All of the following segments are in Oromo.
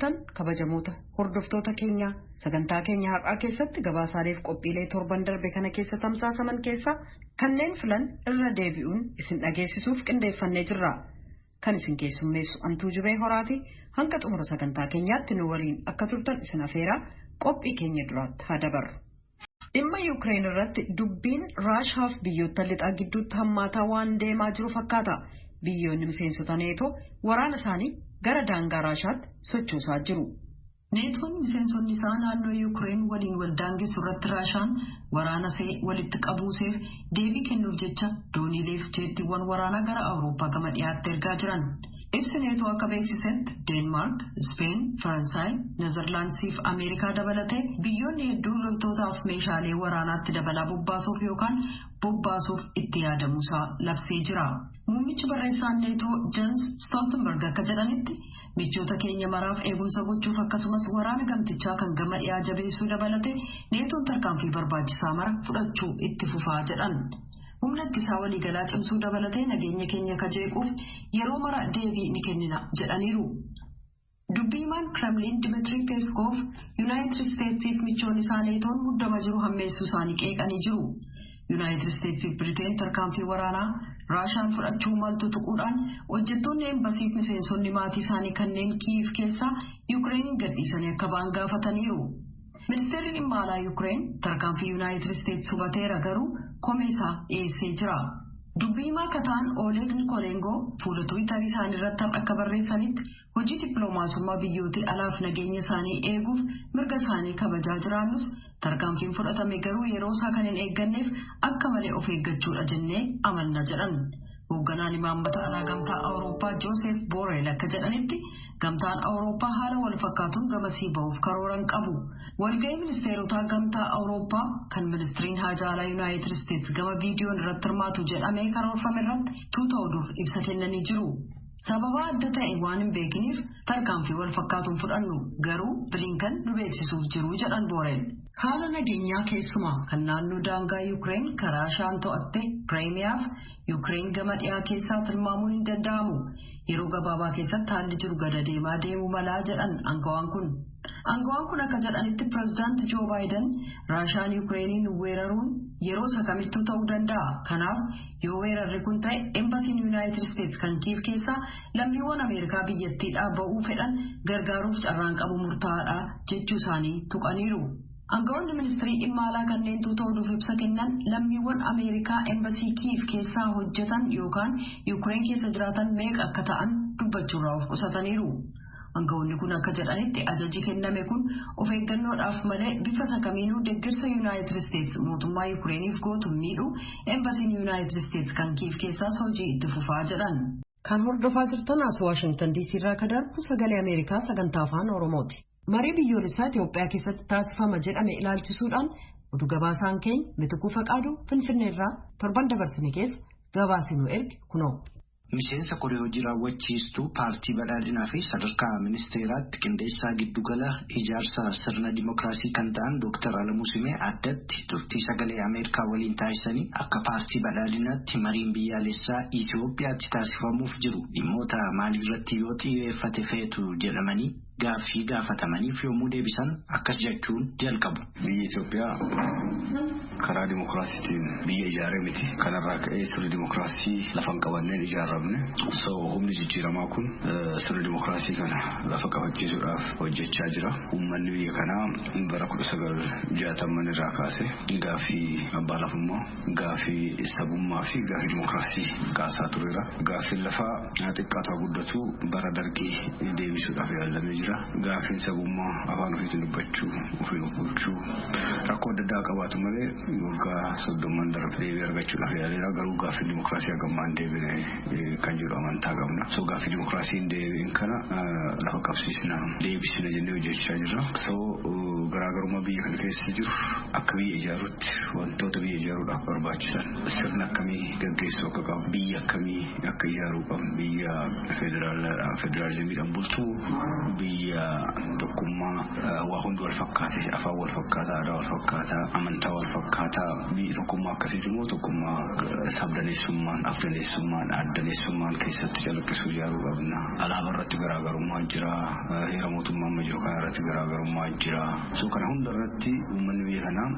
Attam ooltan kabajamoota hordoftoota keenyaa, sagantaa keenya har'aa keessatti gabaasaaleef qophiilee torban darbe kana keessa tamsaasaman keessaa kanneen filan irra deebi'uun isin dhageessisuuf qindeeffannee jirra. Kan isin keessummeessu Antuu Jibee Horaati. Hanga xumura sagantaa keenyaatti nu waliin akka turtan isin afeeraa, qophii keenya duraatti haa dabarru. Dhimma Yuukireen irratti dubbiin Raashaaf biyyoota lixaa gidduutti hammaataa waan deemaa jiru fakkaata. Biyyoonni miseensota Neetoo waraana isaanii gara daangaa Raashaatti sochoosaa jiru. Neetoon miseensonni isaa naannoo Yuukireen waliin wal daangessu irratti Raashaan waraana see walitti qabuuseef deebii kennuuf jecha dooniileef jeettiiwwan waraanaa gara Awurooppaa gama dhiyaatti ergaa jiran. Ibsi Neetoo akka beeksisetti Deenmaark, Speen, Faransaay, Nezerlaandsii fi Ameerikaa dabalatee biyyoonni hedduun loltootaaf meeshaalee waraanaatti dabalaa bobbaasuuf yookaan bobbaasuuf itti yaadamuusaa labsee jira. Muummichi barreessaan Neetoo Jens Stoltenberg akka jedhanitti, michoota keenya maraaf eegumsa gochuuf akkasumas waraana gamtichaa kan gama dhiyaa jabeessuu dabalatee Neetoon tarkaanfii barbaachisaa mara fudhachuu itti fufaa jedhan. Humna ittisaa waliigalaa cimsuu dabalatee nageenya keenya kajeequuf yeroo mara deebii ni kennina jedhaniiru. Dubbii himaan Kremlin Dimitri Peskov Yuunaayitid Isteetsiif michoonni isaa Neetoon muddama jiru hammeessuu isaanii qeeqanii jiru. Yuunaayitid Isteetsiif Biriteen tarkaanfii waraanaa Raashaan fudhachuu maltu tuquudhaan hojjettoonni embasiif miseensonni maatii isaanii kanneen Kiiv keessaa Yuukireen gadhiisanii akka ba'an gaafataniiru. Ministeerri dhimma alaa Yuukireen tarkaanfii Yuunaayitid Isteets hubateera, garuu komee isaa dhiyeessee jira. Dubbii himaa akka ta'an Oleg Nikoolengoo fuula Tiwiitarii isaanii irratti akka barreessanitti, hojii dippiloomaasummaa biyyootii alaaf nageenya isaanii eeguuf mirga isaanii kabajaa jiraannus, tarkaanfiin fudhatame garuu yeroo isaa kan hin eegganneef akka malee of eeggachuudha jennee amanna jedhan. Hoogganaan imaammata alaa Gamtaa Awurooppaa Joosef Booreel akka jedhanitti, Gamtaan Awurooppaa haala wal fakkaatuun gamasii ba'uuf karooran qabu. Walga'ii ministeerotaa Gamtaa Awurooppaa kan ministiriin haajaa alaa Yuunaayitid Isteets gama viidiyoon irratti hirmaatu jedhamee karoorfame irratti tuuta oduuf ibsa kennanii jiru. Sababa adda ta'e waan hin beekiniif tarkaanfii wal fakkaatuun fudhannu, garuu Bilinkan nu beeksisuuf jiru jedhan Booreel. Haala nageenyaa keessumaa kan naannoo daangaa Yuukireen karaa Raashaan to'atte Kireemiyaaf Yuukireen gama dhiyaa keessaa tilmaamuun hin danda'amu. Yeroo gabaabaa keessatti haalli jiru gada deemaa deemuu malaa jedhan aangawaan kun. Aangawaan kun akka jedhanitti, pireezidaanti Joo Baayiden Raashaan Yuukireeniin weeraruun yeroo isa kamittuu ta'uu danda'a. Kanaaf yoo weerarri kun ta'e embasiin Yuunaayitid Isteets kan Kiiv keessaa lammiiwwan Ameerikaa biyyattiidhaa ba'uu fedhan gargaaruuf carraan qabu murtaa'aadha jechuu isaanii tuqaniiru. Aangawoonni ministirii dhimma alaa kanneen tuuta oduuf ibsa kennan lammiiwwan Ameerikaa embasii Kiiv keessaa hojjetan yookaan Yuukireen keessa jiraatan meeqa akka ta'an dubbachuurraa of qusataniiru. Aangawoonni kun akka jedhanitti, ajaji kenname kun of eeggannoodhaaf malee bifa kamiinuu deeggarsa Yuunaayitid Isteets mootummaa Yuukireeniif gootu miidhu, embasiin Yuunaayitid Isteets kan Kiiv keessaas hojii itti fufaa jedhan. Kan hordofaa jirtan as Waashingtan DC irraa kan darbu Sagalee Ameerikaa sagantaa Afaan Oromooti. Marii biyyoolessaa Itoophiyaa keessatti taasifama jedhame ilaalchisuudhaan oduu gabaasaan keenya Mitikuu Faqaaduu Finfinneerraa torban dabarsine keessa gabaasinu erge kunoo. Miseensa koree hojii raawwachiistuu Paartii Badhaadhinaa fi sadarkaa ministeeraatti qindeessaa giddugala ijaarsa sirna dimookiraasii kan ta'an Dooktar Alamuu Simee addatti turtii Sagalee Ameerikaa waliin taasisanii, akka Paartii Badhaadhinaatti mariin biyyaalessaa Itoophiyaatti taasifamuuf jiru dhimmoota maaliirratti yoo xiyyeeffate feetu jedhamanii gaaffii gaafatamaniif yommuu deebisan akkas jechuun jalqabu. Biyyi Itoophiyaa karaa dimookiraasiitiin biyya ijaaree miti. Kanarraa ka'ee sirni dimookiraasii lafa hin qabanneen ijaaramne. So humni jijjiiramaa kun sirna dimookiraasii kana lafa qabachiisuudhaaf hojjechaa jira. Uummanni biyya kanaa bara 1960n irraa kaasee gaaffii abbaa lafummaa, gaaffii sabummaa fi gaaffii dimookiraasii kaasaa tureera. Gaaffiin lafaa xiqqaatu guddatu bara Dargii deebisuudhaaf yaalamee jira. Gaaffiin sabummaa, afaan ofiitiin dubbachuu, ofiin of bulchuu, rakkoo adda addaa qabaatu malee waggaa 30n darbe deebii argachuudhaaf yaaleera. Garuu gaaffiin dimookiraasii hagammaa hin deebine kan jedhu amantaa qabna. So gaaffii dimookiraasii hin deebiin kana lafa qabsiisna, deebisna jennee hojjechaa jirra. So Garaagarummaa biyya kana keessa jiru akka biyya ijaaruutti wantoota biyya ijaaruudhaaf barbaachisan sirna akkamii gaggeessuu akka qabu, biyya akkamii akka ijaaruu qabnu, biyya federaalizimiidhaan bultuu, biyya tokkummaa waa hundi wal fakkaate, afaan wal fakkaataa, aadaa wal fakkaataa, amantaa wal fakkaataa, biyya tokkummaa akkasiiti immoo tokkummaa sabdaneessummaan, afdaneessummaan, addaneessummaan keessatti calaqqisu ijaaruu qabna. Alaabaa irratti garaagarummaa jira, heera mootummaa amma jiru kana irratti garaagarummaa jira. So kana hunda irratti uummanni biyya kanaa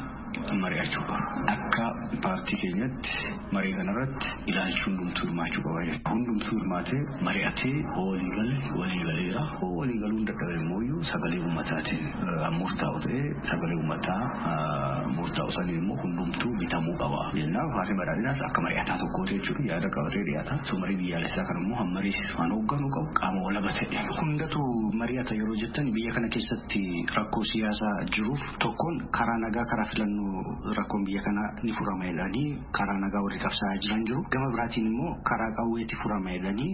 mari'achuu qaba. Akka paartii keenyatti marii kanarratti ilaalchi hundumtuu hirmaachuu qaba jechuudha. Hundumtuu hirmaatee mari'atee walii gale walii galeera. Hoo walii galuun dadhabe immoo sagalee uummataatiin murtaa'u ta'ee sagalee uummataa murtaa'u saniin immoo hundumtuu bitamuu qaba. Jennaan paartiin badhaadhinaas akka mari'ataa tokkooti jechuudha. Yaada qabatee dhiyaata. So marii biyyaalessaa kan immoo hammariisisu waan hoogganuu qabu qaama walaba ta'e. Hundatu mari'ata yeroo jettan biyya kana keessatti rakkoo siyaasaa jiruuf tokkoon karaa nagaa karaa filannoo rakkoon biyya kanaa ni furama jedhanii karaa nagaa warri qabsaa'aa jiran jiru. Gama biraatiin immoo karaa qawweetti furama jedhanii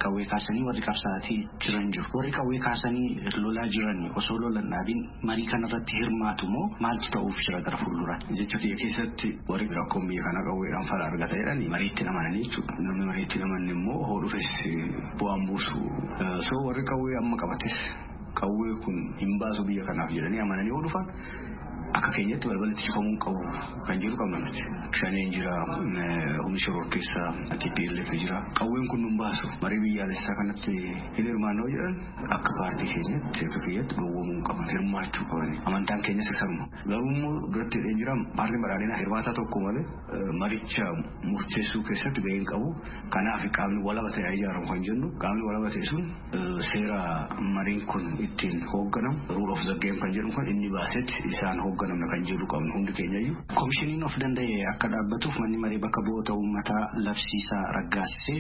qawwee kaasanii warri qabsaa'aa jiran jiru. Warri qawwee kaasanii lolaa jiran osoo lolan dhaabiin marii kanarratti hirmaatu moo maaltu ta'uuf jira gara fuulduraatti? Jecha kiyya keessatti warri rakkoon biyya kanaa qawweedhaan fala argata jedhanii mariitti amananii jechuudha. Namni mariitti amanne immoo hoo dhufes bu'aan buusu. So warri qawwee amma qabates qawwee kun hin baasu biyya kanaaf jedhanii amananii hoo dhufan akka keenyatti balbalatti cufamuu qabu kan jiru qabna nuti. Shaneen jira, humni shororkeessaa, TPLF jira. Qawween kun nun baasu. Marii biyyaalessaa kanatti hin hirmaannoo jedhan akka paartii keenyatti akka keenyatti dhowwamuu qaban, hirmaachuu qaban. Amantaan keenyas isaruma. Garuu immoo duratti hidhee jira paartiin badhaadhinaa hirmaataa tokko malee maricha murteessuu keessatti gaheen qabu. Kanaaf qaamni walaba ta'e ijaaramu kan jennu qaamni walaba ta'e sun seera mariin kun ittiin hoogganamu rule of the game kan jedhu kan inni baasetti isaan hoogganamna kan jedhu qabnu hundi keenyayyuu. Komishiniin of danda'e akka dhaabbatuuf manni maree bakka bu'oota uummataa labsiisaa raggaasisee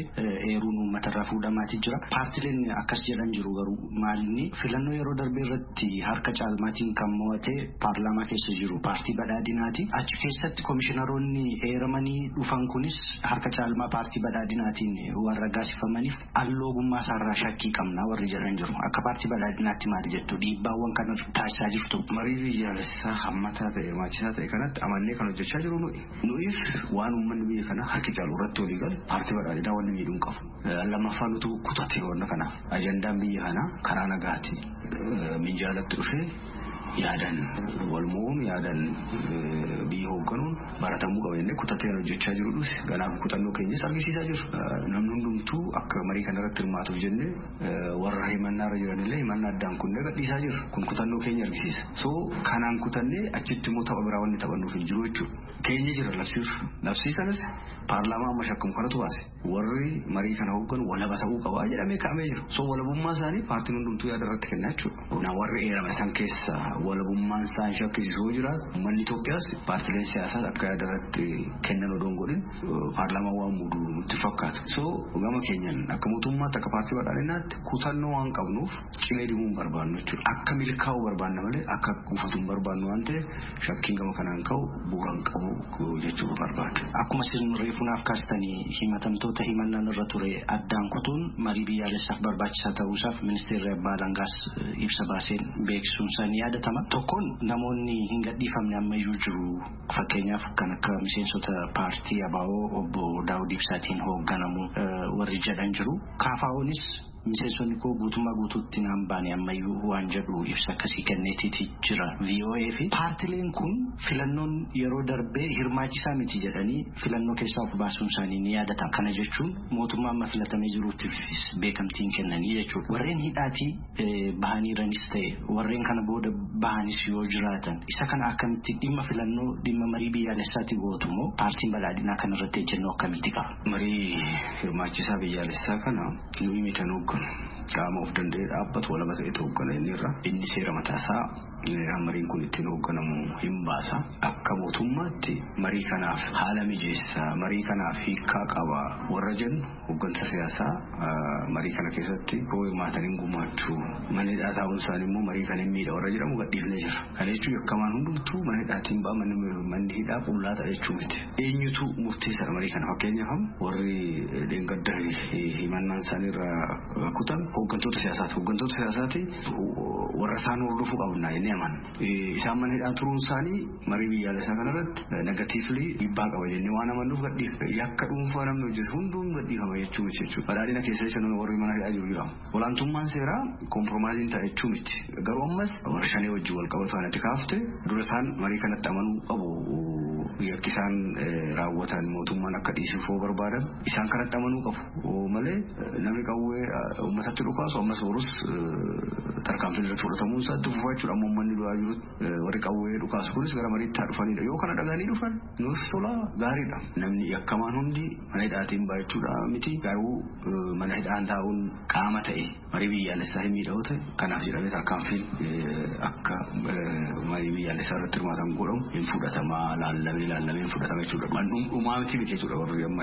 eeruun uummatarraa fuudhamaatii jira. Paartileen akkas jedhan jiru garuu maalinni filannoo yeroo darbee irratti harka caalmaatiin kan mo'ate paarlaamaa keessa jiru paartii badhaadhinaati. Achi keessatti komishinaroonni eeramanii dhufan kunis harka caalmaa paartii badhaadhinaatiin waan raggaasifamaniif alloogummaa isaarraa shakkii qabna warri jedhan jiru. Akka paartii badhaadhinaatti maal jettu dhiibbaawwan kana taasisaa jirtu? Marii biyyaalessaa hammataa ta'e hirmaachisaa ta'e kanatti amannee kan hojjechaa jiru nuyi. Nuyiif waan uummanni biyya kanaa harki caalu irratti walii gale paartii badhaadhinaa wanni miidhuu hin qabu. Lammaffaa nutu kutate wanna kanaaf. Ajandaan biyya kanaa karaa nagaati. Minjaalatti dhufee yaadan wal mo'uun yaadan biyya hoogganuun baratamuu qaba jennee kutateen hojjechaa jirudhus kanaaf kutannoo keenyas argisiisaa jiru. Namni hundumtuu akka marii kanarratti hirmaatuuf jennee warra himannaa irra jiranillee himannaa addaan kunnee gadhiisaa jiru. Kun kutannoo keenya argisiisa. So kanaan kutannee achitti immoo tapha biraa wanni taphannuuf hin jiru jechuudha. Keenya jira labsiirra. Labsii sanas paarlaamaa amma shakkamu kanatu baase. Warri marii kana hoogganu walaba ta'uu qabaa jedhamee kaa'amee jira. So walabummaa isaanii paartiin hundumtuu yaada irratti kennaa jechuudha. Warri eerame san keessa walabummaan isaan shakkisiisuu jiraatu uummanni Itoophiyaas paartileen siyaasaas akka yaada irratti kennan odoo hin godhin paarlaamaa waan muudu nutti fakkaatu. So gama keenyan akka mootummaatti akka paartii badhaadhinaatti kutannoo waan qabnuuf cilee dibuu hin barbaannu jechuudha. Akka milkaa'u barbaanna malee akka gufatu hin barbaannu waan ta'eef shakkiin gama kanaan ka'u bu'uura hin qabu jechuu barbaadu. Akkuma isin reefunaaf kaastanii himatamtoota himannaan irra ture addaan kutuun marii biyyaalessaaf barbaachisaa ta'uusaaf ministeerri abbaa alangaas ibsa baaseen beeksisuun isaa ni yaadatama. Tokkoon namoonni hin gadhiifamne ammayyuu jiru. Fakkeenyaaf kan akka miseensota paartii ABO obbo Daawud Ibsaatiin hoogganamu warri jedhan jiru. KFO'nis miseensonni koo guutummaa guutuutti naan baane ammayyuu waan jedhu ibsa akkasii kenneetiiti jira VOA fi paartileen kun filannoon yeroo darbee hirmaachisaa miti jedhanii filannoo keessaa of baasuun isaanii ni yaadatama. Kana jechuun mootummaa amma filatamee jiruutiifis beekamtiin kennanii jechuudha. Warreen hidhaatii bahaniiranis ta'e warreen kana booda bahanis yoo jiraatan isa kana akkamitti dhimma filannoo dhimma marii biyyaalessaatti gootu moo paartiin badhaadhinaa kanarratti ejjennoo akkamitti qaba? Marii hirmaachisaa biyyaalessaa kana nuyi miti kan hoogganu qaama of danda'ee dhaabbatu walaba ta'etu hooggana inni irra inni seera mataasaa mariin kun ittiin hoogganamu hin baasa. Akka mootummaatti marii kanaaf haala mijeessaa marii kanaaf hiikkaa qaba warra jennu hooggansa siyaasaa marii kana keessatti koo hirmaatanii gumaachuu mana hidhaa taa'uun isaanii immoo marii kana hin miidha warra jedhamu gadhiifnee jira. Kana jechuun yakkamaan hundumtuu mana hidhaatiin ba'a manni hidhaa qullaa ta'a jechuu miti. Eenyutu murteessaadha marii kana fakkeenyaaf warri dheengadda himannaan isaanii irraa kutan hooggantoota siyaasaati. Hooggantoota siyaasaati warra isaan hordofuu qabna inni amana. Isaan mana hidhaa turuun isaanii marii biyyaalessaa kanarratti negatiivlii dhiibbaa qaba jennee waan amannuuf gadhiifne. Yakka dhuunfaa namni hojjetu hunduun gadhiifama jechuu miti jechuudha. Badhaadhina keessa isa warri mana hidhaa jiru jira. Olaantummaan seeraa kompromaaziin ta'a jechuu miti. Garuu ammas warra shanee wajjin wal qabatu kanatti kaafte dura isaan marii kanatti amanuu qabu. Yakki isaan raawwatan mootummaan akka dhiisuuf yoo barbaadan isaan kanatti amanuu qabu malee namni qawwee uummatatti dhukaasu ammas borus tarkaanfiin irratti fudhatamuun isaa itti fufaa jechuudha. Amma uummanni du'aa jirutti warri qawwee dhukaasu kunis gara mariitti haa dhufanidha. Yoo kana dhaganii dhufan nuuf tola gaariidha. Namni yakkamaan hundi mana hidhaatiin baay'achuudha miti garuu mana hidhaan taa'uun qaama ta'e marii biyyaalessaa hin miidhagu ta'e kanaaf jedhamee tarkaanfiin akka marii biyyaalessaa irratti hirmaatan godhamu hin fudhatamaa laallamee laallamee hin fudhatama jechuudha. Dhumaa miti jechuudha warri amma.